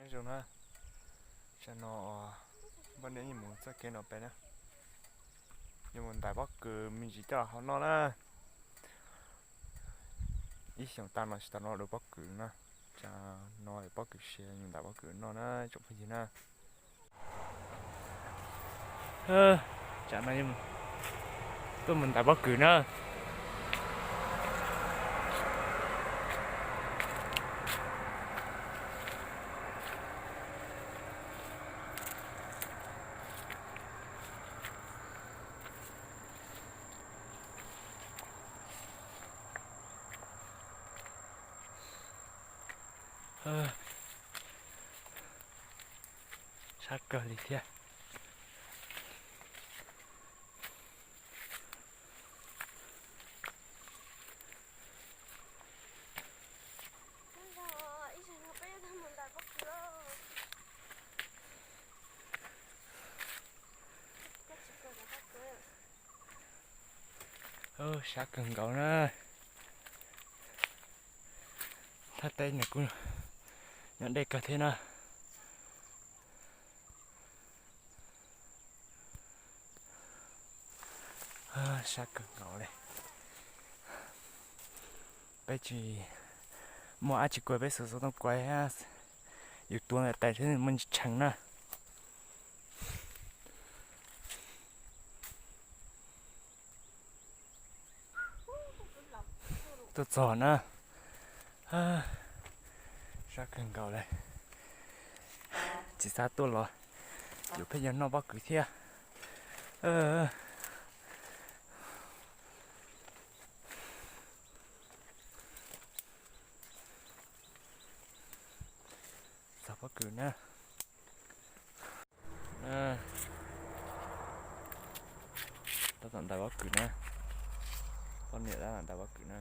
Zoo na, tsam no poj niam yuav mus txoj kev no pem na, yuav mus ntais pob kws me ntsis coj los hau noj na. Ib xyoos tag no tsis tau noj dua pob kws na, tsam no pob kws siav, yuav ntais pob kws noj na tsoom phooj ywg na. Tsam no tuaj mus ntais pob kws na. Sab kawg li thiab. Sab kawg nkaus na. Thaj teb nws kuj nyob deb kawg thiab na. Sab kawg nkaus li. Peb tsis muaj dab tsi kuaj, peb xuas xov tooj kuaj, yus tuav ntawm tais thiab muaj ntsis tshee na. Tuaj txog na, sab kawg nkaus li. Tsis xav tuaj los, yus pheej yog noj pob kws thiab. Txog pob kws na. Tab tom ntais pob kws na. Poj niam tab tom ntais pob kws na.